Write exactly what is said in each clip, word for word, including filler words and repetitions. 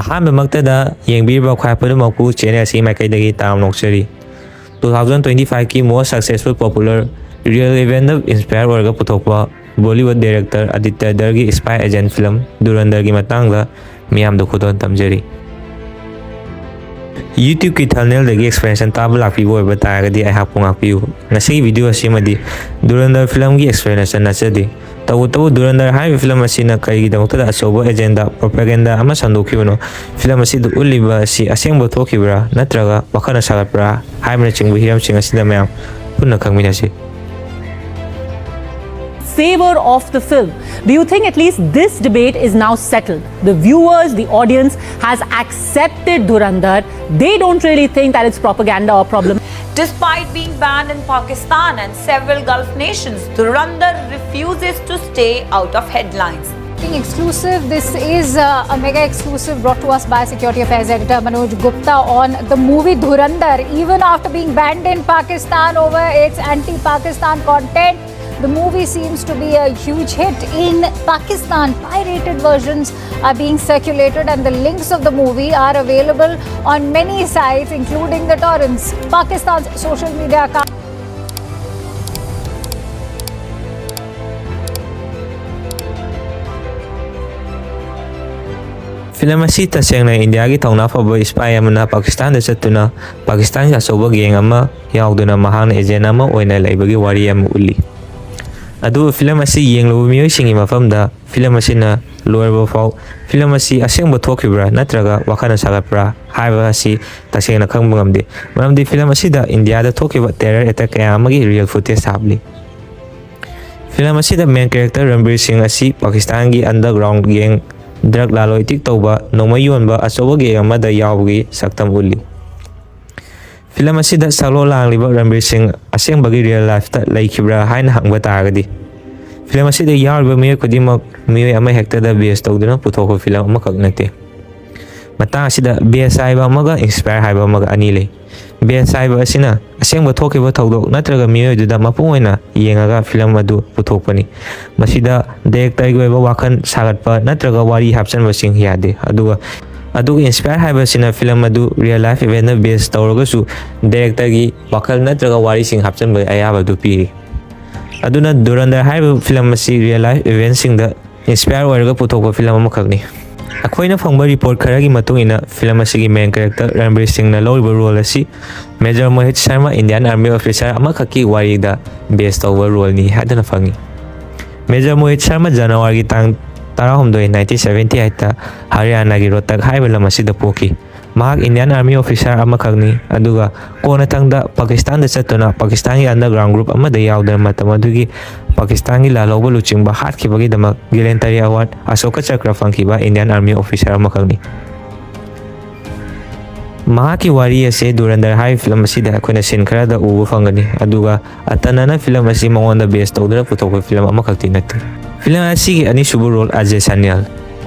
ꯑꯍꯥꯟꯕꯃꯛꯇꯗ ꯌꯦꯡꯕꯤꯔꯤꯕ ꯈ꯭ꯋꯥꯏ ꯄꯨꯝꯅꯃꯛꯄꯨ ꯆꯦꯅꯦꯜ ꯑꯁꯤ ꯃꯥꯏꯀꯩꯗꯒꯤ ꯇꯔꯥꯝꯅ ꯑꯣꯛꯆꯔꯤ꯫ Two thousand twenty five ꯀꯤ most successful popular real event inspire ꯑꯣꯏꯔꯒ ꯄꯨꯊꯣꯛꯄ Bollywood director Aditya ꯙꯔꯒꯤ ꯁ꯭ꯄꯥꯏ agent film ꯙꯨꯔꯟꯙꯔꯒꯤ ꯃꯇꯥꯡꯗ ꯃꯤꯌꯥꯝꯗ ꯈꯨꯗꯣꯜ ꯇꯝꯖꯔꯤ꯫ YouTube ꯀꯤ ꯊꯝꯅꯦꯜꯗꯒꯤ ꯑꯦꯛꯁꯄ꯭ꯂꯦꯅꯦꯁꯟ ꯇꯥꯕ ꯂꯥꯛꯄꯤꯕ ꯑꯣꯏꯕ ꯇꯥꯔꯒꯗꯤ ꯑꯩꯍꯥꯛꯄꯨ ꯉꯥꯛꯄꯤꯌꯨ꯫ ꯉꯁꯤꯒꯤ ꯚꯤꯗꯤꯑꯣ ꯑꯁꯤꯃꯗꯤ ꯙꯨꯔꯟꯙꯔ ꯐꯤꯂꯝꯒꯤ ꯑꯦꯛꯁꯄ꯭ꯂꯦꯅꯦꯁꯟ ꯅꯠꯆꯗꯦ꯫ ꯇꯧꯕꯇꯕꯨ ꯙꯨꯔꯟꯙꯔ ꯍꯥꯏꯔꯤꯕ ꯐꯤꯂꯝ ꯑꯁꯤꯅ ꯀꯔꯤꯒꯤꯗꯃꯛꯇꯗ ꯑꯆꯧꯕ ꯑꯦꯖꯦꯟꯗꯥ, ꯄ꯭ꯔꯣꯄꯥꯒꯦꯟꯗꯥ ꯑꯃ ꯁꯟꯗꯣꯛꯈꯤꯕꯅꯣ? ꯐꯤꯂꯝ ꯑꯁꯤꯗ ꯎꯠꯂꯤꯕ ꯑꯁꯤ ꯑꯁꯦꯡꯕ ꯊꯣꯛꯈꯤꯕ꯭ꯔꯥ ꯅꯠꯇ꯭ꯔꯒ ꯋꯥꯈꯜꯅ ꯁꯥꯒꯠꯄ꯭ꯔꯥ ꯍꯥꯏꯕꯅꯆꯤꯡꯕ ꯍꯤꯔꯝꯁꯤꯡ ꯑꯁꯤꯗ ꯃꯌꯥꯝ ꯄꯨꯟꯅ ꯈꯪꯃꯤꯟꯅꯁꯤ꯫ Favor of the film. Do you think at least this debate is now settled? The viewers, the audience has accepted Dhurandhar. They don't really think that it's propaganda or problem. Despite being banned in Pakistan and several Gulf nations, Dhurandhar refuses to stay out of headlines. Exclusive. This is uh, a mega exclusive brought to us by Security Affairs Editor Manoj Gupta on the movie Dhurandhar. Even after being banned in Pakistan over its anti Pakistan content, the movie seems to be a huge hit in Pakistan. Pirated versions are being circulated, and the links of the movie are available on many sites, including the torrents. Pakistan's social media account. Film ꯑꯁꯤ ꯇꯁꯦꯡꯅ ꯏꯟꯗꯤꯌꯥꯒꯤ ꯊꯧꯅꯥ ꯐꯕ ꯏꯁꯄꯥꯏ ꯑꯃꯅ ꯄꯥꯀꯤꯁꯇꯥꯟꯗ ꯆꯠꯇꯨꯅ ꯄꯥꯀꯤꯁꯇꯥꯟꯒꯤ ꯑꯆꯧꯕ gang ꯑꯃ ꯌꯥꯎꯗꯨꯅ ꯃꯍꯥꯛꯅ ꯑꯦꯖꯦꯟ ꯑꯃ ꯑꯣꯏꯅ ꯂꯩꯕꯒꯤ ꯋꯥꯔꯤ ꯑꯃ ꯎꯠꯂꯤ꯫ ꯑꯗꯨꯕꯨ ꯐꯤꯂꯝ ꯑꯁꯤ ꯌꯦꯡꯂꯨꯕ ꯃꯤꯑꯣꯏꯁꯤꯡꯒꯤ ꯃꯐꯝꯗ ꯐꯤꯂꯝ ꯑꯁꯤꯅ ꯂꯣꯏꯔꯕ ꯐꯥꯎ ꯐꯤꯂꯝ ꯑꯁꯤ ꯑꯁꯦꯡꯕ ꯊꯣꯛꯈꯤꯕ꯭ꯔꯥ ꯅꯠꯇ꯭ꯔꯒ ꯋꯥꯈꯜꯅ ꯁꯥꯒꯠꯄ꯭ꯔꯥ ꯍꯥꯏꯕ ꯑꯁꯤ ꯇꯁꯦꯡꯅ ꯈꯪꯕ ꯉꯝꯗꯦ꯫ ꯃꯔꯝꯗꯤ ꯐꯤꯂꯝ ꯑꯁꯤꯗ ꯏꯟꯗꯤꯌꯥꯗ ꯊꯣꯛꯈꯤꯕ ꯇꯦꯔꯔ ꯑꯦꯇꯦꯛ ꯀꯌꯥ ꯑꯃꯒꯤ ꯔꯤꯌꯦꯜ ꯐꯨꯇꯦꯖ ꯍꯥꯞꯂꯤ꯫ ꯐꯤꯂꯝ ꯑꯁꯤꯗ ꯃꯦꯟ ꯀꯦꯔꯦꯛꯇꯔ ꯔꯟꯕꯤꯔ ꯁꯤꯡ ꯑꯁꯤ ꯄꯥꯀꯤꯁꯇꯥꯟꯒꯤ ꯑꯟꯗꯔꯒ꯭ꯔꯥꯎꯟ ꯒꯦꯡ, ꯗ꯭ꯔꯒ ꯂꯥꯂꯣꯏ ꯏꯇꯤꯛ ꯇꯧꯕ, ꯅꯣꯡꯃꯩ ꯌꯣꯟꯕ ꯑꯆꯧꯕ ꯒꯦꯡ ꯑꯃꯗ ꯌꯥꯎꯕꯒꯤ ꯁꯛꯇꯝ ꯎꯠꯂꯤ꯫ ꯐꯤꯂꯝ ꯑꯁꯤꯗ ꯁꯛꯂꯣꯟ ꯂꯥꯡꯂꯤꯕ ꯔꯟꯕꯤꯔ ꯁꯤꯡ ꯑꯁꯦꯡꯕꯒꯤ ꯔꯤꯌꯦꯜ ꯂꯥꯏꯐꯇ ꯂꯩꯈꯤꯕ꯭ꯔꯥ ꯍꯥꯏꯅ ꯍꯪꯕ ꯇꯥꯔꯒꯗꯤ, ꯐꯤꯂꯝ ꯑꯁꯤꯗ ꯌꯥꯎꯔꯤꯕ ꯃꯤꯑꯣꯏ ꯈꯨꯗꯤꯡꯃꯛ ꯃꯤꯑꯣꯏ ꯑꯃꯍꯦꯛꯇꯗ ꯕꯦꯁ ꯇꯧꯗꯨꯅ ꯄꯨꯊꯣꯛꯄ ꯐꯤꯂꯝ ꯑꯃꯈꯛ ꯅꯠꯇꯦ꯫ ꯃꯇꯥꯡ ꯑꯁꯤꯗ ꯕꯦꯁ ꯍꯥꯏꯕ ꯑꯃꯒ ꯏꯟꯁꯄꯥꯌꯔ ꯍꯥꯏꯕ ꯑꯃꯒ ꯑꯅꯤ ꯂꯩ꯫ ꯕꯦꯁ ꯍꯥꯏꯕ ꯑꯁꯤꯅ ꯑꯁꯦꯡꯕ ꯊꯣꯛꯈꯤꯕ ꯊꯧꯗꯣꯛ ꯅꯠꯇ꯭ꯔꯒ ꯃꯤꯑꯣꯏꯗꯨꯗ ꯃꯄꯨꯡ ꯑꯣꯏꯅ ꯌꯦꯡꯉꯒ ꯐꯤꯂꯝ ꯑꯗꯨ ꯄꯨꯊꯣꯛꯄꯅꯤ꯫ ꯃꯁꯤꯗ ꯗꯥꯏꯔꯦꯛꯇꯔꯒꯤ ꯑꯣꯏꯕ ꯋꯥꯈꯜ ꯁꯥꯒꯠꯄ ꯅꯠꯇ꯭ꯔꯒ ꯋꯥꯔꯤ ꯍꯥꯞꯆꯤꯟꯕꯁꯤꯡ ꯌꯥꯗꯦ꯫ ꯑꯗꯨꯒ ꯑꯗꯨꯒ ꯏꯟꯁꯄꯌꯔ ꯍꯥꯏꯕꯁꯤꯅ ꯐꯤꯂꯝ ꯑꯗꯨ ꯔꯤꯌꯦꯜ ꯂꯥꯏꯐ ꯏꯚꯦꯟꯅ ꯕꯦꯁ ꯇꯧꯔꯒꯁꯨ ꯗꯥꯏꯔꯦꯛꯇꯔꯒꯤ ꯋꯥꯈꯜ ꯅꯠꯇ꯭ꯔꯒ ꯋꯥꯔꯤꯁꯤꯡ ꯍꯥꯞꯆꯤꯟꯕꯒꯤ ꯑꯌꯥꯕ ꯑꯗꯨ ꯄꯤꯔꯤ꯫ ꯑꯗꯨꯅ ꯙꯨꯔꯟꯙꯔ ꯍꯥꯏꯔꯤꯕ ꯐꯤꯂꯝ ꯑꯁꯤ ꯔꯤꯌꯦꯜ ꯂꯥꯏꯐ ꯏꯚꯦꯟꯁꯤꯡꯗ ꯏꯟꯁꯄꯌꯔ ꯑꯣꯏꯔꯒ ꯄꯨꯊꯣꯛꯄ ꯐꯤꯂꯝ ꯑꯃꯈꯛꯅꯤ꯫ ꯑꯩꯈꯣꯏꯅ ꯐꯪꯕ ꯔꯤꯄꯣꯔꯠ ꯈꯔꯒꯤ ꯃꯇꯨꯡ ꯏꯟꯅ ꯐꯤꯂꯝ ꯑꯁꯤꯒꯤ ꯃꯦꯟ ꯀꯦꯔꯦꯛꯇꯔ ꯔꯟꯕꯤꯔ ꯁꯤꯡꯅ ꯂꯧꯔꯤꯕ ꯔꯣꯜ ꯑꯁꯤ major Mohit Sharma, Indian army officer ꯑꯃꯈꯛꯀꯤ ꯋꯥꯔꯤꯗ ꯕꯦꯁ ꯇꯧꯕ ꯔꯣꯜꯅꯤ ꯍꯥꯏꯗꯨꯅ ꯐꯪꯉꯤ꯫ ꯃꯦꯖꯔ ꯃꯣꯍꯤꯠ ꯁꯔꯃ ꯖꯅꯋꯥꯔꯤꯒꯤ ꯇꯥꯡ ꯇꯔꯥꯍꯨꯝꯗꯣꯏ, ꯅꯥꯏꯟꯇꯤꯟ ꯁꯚꯦꯟꯇꯤ ꯑꯩꯠꯇ ꯍꯔꯤꯌꯥꯅꯥꯒꯤ ꯔꯣꯍꯇꯛ ꯍꯥꯏꯕ ꯂꯝ ꯑꯁꯤꯗ ꯄꯣꯛꯈꯤ꯫ ꯃꯍꯥꯛ ꯏꯟꯗꯤꯌꯥꯟ ꯑꯥꯔꯃꯤ ꯑꯣꯐꯤꯁꯥꯔ ꯑꯃꯈꯛꯅꯤ, ꯑꯗꯨꯒ ꯀꯣꯟꯅꯊꯪꯗ ꯄꯥꯀꯤꯁꯇꯥꯟꯗ ꯆꯠꯇꯨꯅ ꯄꯥꯀꯤꯁꯇꯥꯟꯒꯤ ꯑꯟꯗꯔꯒ꯭ꯔꯥꯎꯟ ꯒ꯭ꯔꯨꯞ ꯑꯃꯗ ꯌꯥꯎꯗꯨꯅ ꯃꯇꯝ ꯑꯗꯨꯒꯤ ꯄꯥꯀꯤꯁꯇꯥꯟꯒꯤ ꯂꯥꯜꯍꯧꯕ ꯂꯨꯆꯤꯡꯕ ꯍꯥꯠꯈꯤꯕꯒꯤꯗꯃꯛ ꯒꯦꯂꯦꯟꯇꯔꯤ ꯑꯦꯋꯥꯔꯗ ꯑꯁꯣꯀꯥ ꯆꯀ꯭ꯔ ꯐꯪꯈꯤꯕ ꯏꯟꯗꯤꯌꯥꯟ ꯑꯥꯔꯃꯤ ꯑꯣꯐꯤꯁꯥꯔ ꯑꯃꯈꯛꯅꯤ꯫ ꯃꯍꯥꯛꯀꯤ ꯋꯥꯔꯤ ꯑꯁꯦ ꯙꯨꯔꯟꯙꯔ ꯍꯥꯏꯔꯤꯕ ꯐꯤꯂꯝ ꯑꯁꯤꯗ ꯑꯩꯈꯣꯏꯅ ꯁꯤꯟ ꯈꯔꯗ ꯎꯕ ꯐꯪꯒꯅꯤ, ꯑꯗꯨꯒ ꯑꯇꯅꯅ ꯐꯤꯂꯝ ꯑꯁꯤ ꯃꯉꯣꯟꯗ ꯕꯦꯁ ꯇꯧꯗꯨꯅ ꯄꯨꯊꯣꯛꯄ ꯐꯤꯂꯝ ꯑꯃꯈꯛꯇꯤ ꯅꯠꯇꯦ꯫ ꯐꯤꯂꯝ ꯑꯁꯤꯒꯤ ꯑꯅꯤꯁꯨꯕ ꯔꯣꯜ ꯑꯖꯦ ꯁꯥꯅ꯭ꯌꯥꯜ꯫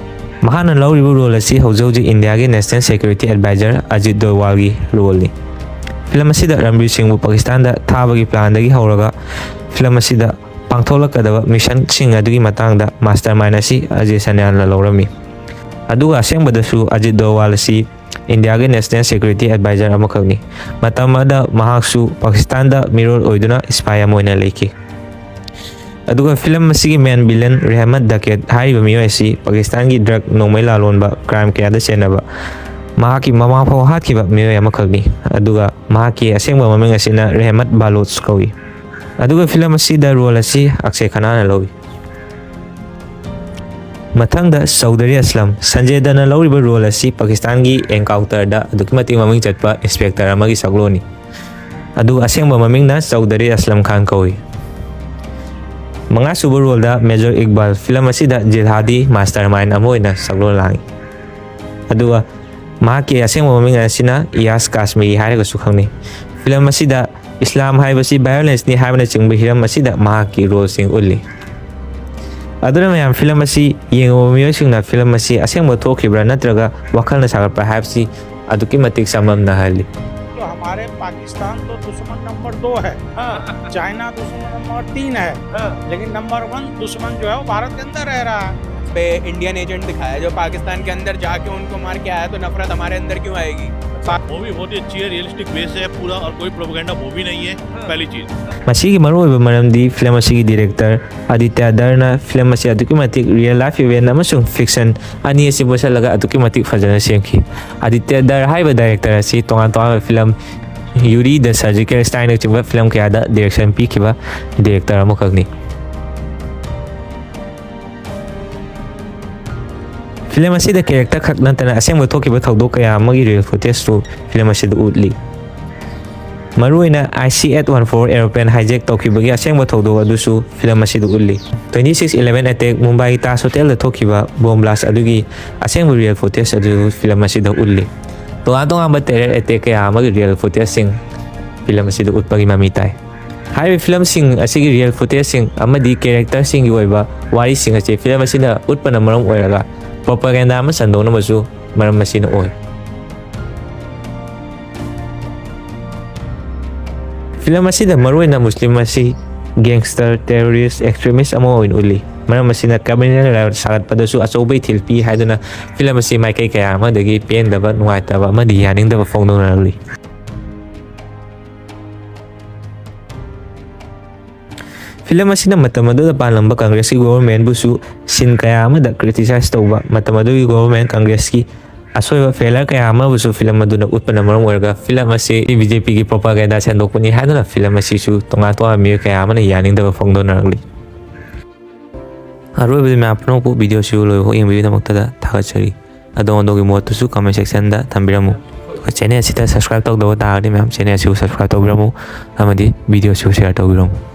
ꯃꯍꯥꯛꯅ ꯂꯧꯔꯤꯕ ꯔꯣꯜ ꯑꯁꯤ ꯍꯧꯖꯤꯛ ꯍꯧꯖꯤꯛ ꯏꯟꯗꯤꯌꯥꯒꯤ ꯅꯦꯁꯅꯦꯜ ꯁꯦꯀ꯭ꯌꯨꯔꯤꯇꯤ ꯑꯦꯗꯚꯥꯏꯖꯔ ꯑꯖꯤꯠ ꯗꯣꯋꯥꯜꯒꯤ ꯔꯣꯜꯅꯤ꯫ ꯐꯤꯂꯝ ꯑꯁꯤꯗ ꯔꯟꯕꯤꯔ ꯁꯤꯡꯕꯨ ꯄꯥꯀꯤꯁꯇꯥꯟꯗ ꯊꯥꯕꯒꯤ ꯄ꯭ꯂꯥꯟꯗꯒꯤ ꯍꯧꯔꯒ ꯐꯤꯂꯝ ꯑꯁꯤꯗ ꯄꯥꯡꯊꯣꯛꯂꯛꯀꯗꯕ ꯃꯤꯁꯟꯁꯤꯡ ꯑꯗꯨꯒꯤ ꯃꯇꯥꯡꯗ ꯃꯥꯁꯇꯔ ꯃꯥꯏꯟ ꯑꯁꯤ ꯑꯖꯦ ꯁꯥꯅ꯭ꯌꯥꯜꯅ ꯂꯧꯔꯝꯃꯤ꯫ ꯑꯗꯨꯒ ꯑꯁꯦꯡꯕꯗꯁꯨ ꯑꯖꯤꯠ ꯗꯣꯋꯥꯜ ꯑꯁꯤ ꯏꯟꯗꯤꯌꯥꯒꯤ ꯅꯦꯁꯅꯦꯜ ꯁꯦꯀ꯭ꯌꯨꯔꯤꯇꯤ ꯑꯦꯗꯚꯥꯏꯖꯔ ꯑꯃꯈꯛꯅꯤ꯫ ꯃꯇꯝ ꯑꯃꯗ ꯃꯍꯥꯛꯁꯨ ꯄꯥꯀꯤꯁꯇꯥꯟꯗ ꯃꯤꯔꯣꯜ ꯑꯣꯏꯗꯨꯅ ꯁ꯭ꯄꯥꯏ ꯑꯃ ꯑꯣꯏꯅ ꯂꯩꯈꯤ꯫ ꯑꯗꯨꯒ ꯐꯤꯂꯝ ꯑꯁꯤꯒꯤ ꯃꯦꯟ ꯚꯤꯂꯟ ꯔꯦꯍꯃꯠ ꯗꯀꯦꯠ ꯍꯥꯏꯔꯤꯕ ꯃꯤꯑꯣꯏ ꯑꯁꯤ ꯄꯥꯀꯤꯁꯇꯥꯟꯒꯤ ꯗ꯭ꯔꯒ ꯅꯣꯡꯃꯩ ꯂꯥꯂꯣꯟꯕ ꯀ꯭ꯔꯥꯏꯝ ꯀꯌꯥꯗ ꯆꯦꯟꯅꯕ, ꯃꯍꯥꯛꯀꯤ ꯃꯃꯥ ꯐꯥꯎ ꯍꯥꯠꯈꯤꯕ ꯃꯤꯑꯣꯏ ꯑꯃꯈꯛꯅꯤ꯫ ꯑꯗꯨꯒ ꯃꯍꯥꯛꯀꯤ ꯑꯁꯦꯡꯕ ꯃꯃꯤꯡ ꯑꯁꯤꯅ ꯔꯦꯍꯃꯠ ꯕꯥꯂꯣꯆ ꯀꯧꯏ꯫ ꯑꯗꯨꯒ ꯐꯤꯂꯝ ꯑꯁꯤꯗ ꯔꯣꯜ ꯑꯁꯤ ꯑꯛꯁꯦ ꯈꯟꯅꯥꯅ ꯂꯧꯏ꯫ ꯃꯊꯪꯗ ꯆꯧꯙꯔꯤ ꯑꯁꯂꯝ꯫ ꯁꯟꯖꯦ ꯗꯠꯅ ꯂꯧꯔꯤꯕ ꯔꯣꯜ ꯑꯁꯤ ꯄꯥꯀꯤꯁꯇꯥꯟꯒꯤ ꯑꯦꯟꯀꯥꯎꯟꯇꯔꯗ ꯑꯗꯨꯛꯀꯤ ꯃꯇꯤꯛ ꯃꯃꯤꯡ ꯆꯠꯄ ꯏꯟꯁꯄꯦꯛꯇꯔ ꯑꯃꯒꯤ ꯁꯛꯂꯣꯟꯅꯤ꯫ ꯑꯗꯨꯒ ꯑꯁꯦꯡꯕ ꯃꯃꯤꯡꯅ ꯆꯧꯙꯔꯤ ꯑꯁꯂꯝ ꯈꯥꯟ ꯀꯧꯏ꯫ ꯃꯉꯥꯁꯨꯕ ꯔꯣꯜꯗ ꯃꯦꯖꯔ ꯏꯛꯕꯥꯜ꯫ ꯐꯤꯂꯝ ꯑꯁꯤꯗ ꯖꯤꯍꯥꯗꯤ ꯃꯥꯁꯇꯔ ꯃꯥꯏꯟ ꯑꯃ ꯑꯣꯏꯅ ꯁꯛꯂꯣꯟ ꯂꯥꯡꯏ꯫ ꯑꯗꯨꯒ ꯃꯍꯥꯛꯀꯤ ꯑꯁꯦꯡꯕ ꯃꯃꯤꯡ ꯑꯁꯤꯅ ꯏꯌꯥꯁ ꯀꯥꯁꯃꯤꯔꯤ ꯍꯥꯏꯔꯒꯁꯨ ꯈꯪꯅꯩ꯫ ꯐꯤꯂꯝ ꯑꯁꯤꯗ ꯏꯁꯂꯥꯝ ꯍꯥꯏꯕꯁꯤ ꯚꯥꯏꯑꯣꯂꯦꯟꯁꯅꯤ ꯍꯥꯏꯕꯅꯆꯤꯡꯕ ꯍꯤꯔꯝ ꯑꯁꯤꯗ ꯃꯍꯥꯛꯀꯤ ꯔꯣꯜꯁꯤꯡ ꯎꯠꯂꯤ꯫ ꯑꯗꯨꯅ ꯃꯌꯥꯝ, ꯐꯤꯂꯝ ꯑꯁꯤ ꯌꯦꯡꯉꯨꯕ ꯃꯤꯑꯣꯏꯁꯤꯡꯅ ꯐꯤꯂꯝ ꯑꯁꯤ ꯑꯁꯦꯡꯕ ꯊꯣꯛꯈꯤꯕ꯭ꯔꯥ ꯅꯠꯇ꯭ꯔꯒ ꯋꯥꯈꯜꯅ ꯁꯥꯒꯠꯄ꯭ꯔꯥ ꯍꯥꯏꯕꯁꯤ ꯑꯗꯨꯛꯀꯤ ꯃꯇꯤꯛ ꯆꯃꯝꯅꯍꯜꯂꯤ꯫ तो हमारे पाकिस्तान तो दुश्मन नंबर दो है, हाँ, चाइना दुश्मन नंबर तीन है, हाँ। लेकिन नंबर वन दुश्मन जो है वो भारत के अंदर रह रहा है। पे इंडियन एजेंट दिखाया जो पाकिस्तान के अंदर जाके उनको मार के आया, तो नफरत हमारे अंदर क्यों आएगी? मूवी बहुत ही अच्छी है, रियलिस्टिक बेस है पूरा, और कोई प्रोपेगेंडा मूवी नहीं है। पहली चीज। ꯃꯁꯤꯒꯤ ꯃꯔꯨꯑꯣꯏꯕ ꯃꯔꯝꯗꯤ ꯐꯤꯂꯝ ꯑꯁꯤꯒꯤ ꯗꯤꯔꯦꯛꯇꯔ ꯑꯗꯤꯇ꯭ꯌ ꯙꯔꯅ ꯐꯤꯂꯝ ꯑꯁꯤ ꯑꯗꯨꯛꯀꯤ ꯃꯇꯤꯛ ꯔꯤꯌꯦꯜ ꯂꯥꯏꯐ ꯏꯚꯦꯟ ꯑꯃꯁꯨꯡ ꯐꯤꯛꯁꯟ ꯑꯅꯤ ꯑꯁꯤ ꯄꯨꯟꯁꯤꯜꯂꯒ ꯑꯗꯨꯛꯀꯤ ꯃꯇꯤꯛ ꯐꯖꯅ ꯁꯦꯝꯈꯤ꯫ ꯑꯗꯤꯇ꯭ꯌ ꯙꯔ ꯍꯥꯏꯔꯤꯕ ꯗꯥꯏꯔꯦꯛꯇꯔ ꯑꯁꯤ ꯇꯣꯉꯥꯟ ꯇꯣꯉꯥꯟꯕ ꯐꯤꯂꯝ ꯌꯨꯔꯤ, ꯗ ꯁꯔꯖꯤꯀꯦꯜ ꯁ꯭ꯇ꯭ꯔꯥꯏꯛꯅꯆꯤꯡꯕ ꯐꯤꯂꯝ ꯀꯌꯥꯗ ꯗꯤꯔꯦꯛꯁꯟ ꯄꯤꯈꯤꯕ ꯗꯤꯔꯦꯛꯇꯔ ꯑꯃꯈꯛꯅꯤ꯫ ꯐꯤꯂꯝ ꯑꯁꯤꯗ ꯀꯦꯔꯦꯛꯇꯔ ꯈꯛ ꯅꯠꯇꯅ ꯑꯁꯦꯡꯕ ꯊꯣꯛꯈꯤꯕ ꯊꯧꯗꯣꯛ ꯀꯌꯥ ꯑꯃꯒꯤ ꯔꯤꯌꯦꯜ ꯐꯨꯇꯦꯖꯁꯨ ꯐꯤꯂꯝ ꯑꯁꯤꯗ ꯎꯠꯂꯤ꯫ ꯃꯔꯨꯑꯣꯏꯅ I C eight one four aeroplane hijack ꯇꯧꯈꯤꯕꯒꯤ ꯑꯁꯦꯡꯕ ꯊꯧꯗꯣꯛ ꯑꯗꯨꯁꯨ ꯐꯤꯂꯝ ꯑꯁꯤꯗ ꯎꯠꯂꯤ꯫ ꯇ꯭ꯋꯦꯟꯇꯤ ꯁꯤꯛꯁ ꯏꯂꯦꯚꯦꯟ ꯑꯦꯇꯦꯛ, ꯃꯨꯝꯕꯥꯏꯒꯤ ꯇꯥꯖ ꯍꯣꯇꯦꯜꯗ ꯊꯣꯛꯈꯤꯕ ꯕꯣꯝ ꯕ꯭ꯂꯥꯁ ꯑꯗꯨꯒꯤ ꯑꯁꯦꯡꯕ ꯔꯤꯌꯦꯜ ꯐꯨꯇꯦꯖ ꯑꯗꯨ ꯐꯤꯂꯝ ꯑꯁꯤꯗ ꯎꯠꯂꯤ꯫ ꯇꯣꯉꯥꯟ ꯇꯣꯉꯥꯟꯕ ꯇꯦꯔꯔ ꯑꯦꯇꯦꯛ ꯀꯌꯥ ꯑꯃꯒꯤ ꯔꯤꯌꯦꯜ ꯐꯨꯇꯦꯖꯁꯤꯡ ꯐꯤꯂꯝ ꯑꯁꯤꯗ ꯎꯠꯄꯒꯤ ꯃꯃꯤ ꯇꯥꯏ꯫ ꯍꯥꯏꯔꯤꯕ ꯐꯤꯂꯝꯁꯤꯡ ꯑꯁꯤꯒꯤ ꯔꯤꯌꯦꯜ ꯐꯨꯇꯦꯖꯁꯤꯡ ꯑꯃꯗꯤ ꯀꯦꯔꯦꯛꯇꯔꯁꯤꯡꯒꯤ ꯑꯣꯏꯕ ꯋꯥꯔꯤꯁꯤꯡ ꯑꯁꯤ ꯐꯤꯂꯝ ꯑꯁꯤꯅ ꯎꯠꯄꯅ ꯃꯔꯝ ꯑꯣꯏꯔꯒ ꯄ꯭ꯔꯣꯄꯥꯒꯦꯟꯗꯥ ꯑꯃ ꯁꯟꯗꯣꯛꯅꯕꯁꯨ ꯃꯔꯝ ꯑꯁꯤꯅ ꯑꯣꯏ꯫ ꯐꯤꯂꯝ ꯑꯁꯤꯗ ꯃꯔꯨꯑꯣꯏꯅ ꯃꯨꯁꯂꯤꯝ ꯑꯁꯤ ꯒꯦꯡꯁꯇꯔ, ꯇꯦꯔꯣꯔꯤꯁ, ꯑꯦꯛꯁꯇ꯭ꯔꯤꯃꯤꯁ ꯑꯃ ꯑꯣꯏꯅ ꯎꯠꯂꯤ꯫ ꯃꯔꯝ ꯑꯁꯤꯅ ꯀ꯭ꯔꯤꯃꯤꯅꯦꯜ ꯂꯥꯏ ꯁꯥꯒꯠꯄꯗꯁꯨ ꯑꯆꯧꯕ ꯏꯊꯤꯜ ꯄꯤ ꯍꯥꯏꯗꯨꯅ ꯐꯤꯂꯝ ꯑꯁꯤ ꯃꯥꯏꯀꯩ ꯀꯌꯥ ꯑꯃꯗꯒꯤ ꯄꯦꯟꯗꯕ, ꯅꯨꯡꯉꯥꯏꯇꯕ ꯑꯃꯗꯤ ꯌꯥꯅꯤꯡꯗꯕ ꯐꯣꯡꯗꯣꯛꯅꯔꯛꯂꯤ꯫ ꯐꯤꯂꯝ ꯑꯁꯤꯅ ꯃꯇꯝ ꯑꯗꯨꯗ ꯄꯥꯜꯂꯝꯕ ꯀꯪꯒ꯭ꯔꯦꯁꯀꯤ ꯒꯣꯚꯔꯟꯃꯦꯟꯕꯨꯁꯨ ꯁꯤꯟ ꯀꯌꯥ ꯑꯃꯗ ꯀ꯭ꯔꯤꯇꯤꯁꯥꯏꯁ ꯇꯧꯕ, ꯃꯇꯝ ꯑꯗꯨꯒꯤ ꯒꯣꯚꯔꯟꯃꯦꯟ ꯀꯪꯒ꯭ꯔꯦꯁꯀꯤ ꯑꯁꯣꯏꯕ ꯐꯦꯂꯔ ꯀꯌꯥ ꯑꯃꯕꯨꯁꯨ ꯐꯤꯂꯝ ꯑꯗꯨꯅ ꯎꯠꯄꯅ ꯃꯔꯝ ꯑꯣꯏꯔꯒ ꯐꯤꯂꯝ ꯑꯁꯤ ꯕꯤ ꯖꯦ ꯄꯤꯒꯤ ꯄ꯭ꯔꯣꯄꯥꯒꯦꯟꯗꯥ ꯁꯟꯗꯣꯛꯄꯅꯤ ꯍꯥꯏꯗꯨꯅ ꯐꯤꯂꯝ ꯑꯁꯤꯁꯨ ꯇꯣꯉꯥꯟ ꯇꯣꯉꯥꯟꯕ ꯃꯤꯑꯣꯏ ꯀꯌꯥ ꯑꯃꯅ ꯌꯥꯅꯤꯡꯗꯕ ꯐꯣꯡꯗꯣꯛꯅꯔꯛꯂꯤ꯫ ꯑꯔꯣꯏꯕꯗ ꯃꯌꯥꯝ ꯄꯨꯝꯅꯃꯛꯄꯨ ꯚꯤꯗꯤꯑꯣꯁꯤ ꯂꯣꯏꯐꯥꯎ ꯌꯦꯡꯕꯤꯕꯒꯤꯗꯃꯛꯇꯗ ꯊꯥꯒꯠꯆꯔꯤ꯫ ꯑꯗꯣꯝ ꯑꯗꯣꯝꯒꯤ ꯃꯣꯠꯇꯨꯁꯨ ꯀꯃꯦꯟ ꯁꯦꯛꯁꯟꯗ ꯊꯝꯕꯤꯔꯝꯃꯨ꯫ ꯑꯗꯨꯒ ꯆꯦꯅꯦꯜ ꯑꯁꯤꯗ ꯁꯕꯁꯀ꯭ꯔꯥꯏꯕ ꯇꯧꯗꯕ ꯇꯥꯔꯒꯗꯤ ꯃꯌꯥꯝ ꯆꯦꯅꯦꯜ ꯑꯁꯤꯕꯨ ꯁꯕꯁꯀ꯭ꯔꯥꯏꯕ ꯇꯧꯕꯤꯔꯝꯃꯨ ꯑꯃꯗꯤ ꯚꯤꯗꯤꯑꯣꯁꯤꯕꯨ ꯁꯤꯌꯥꯔ ꯇꯧꯕꯤꯔꯝꯃꯨ꯫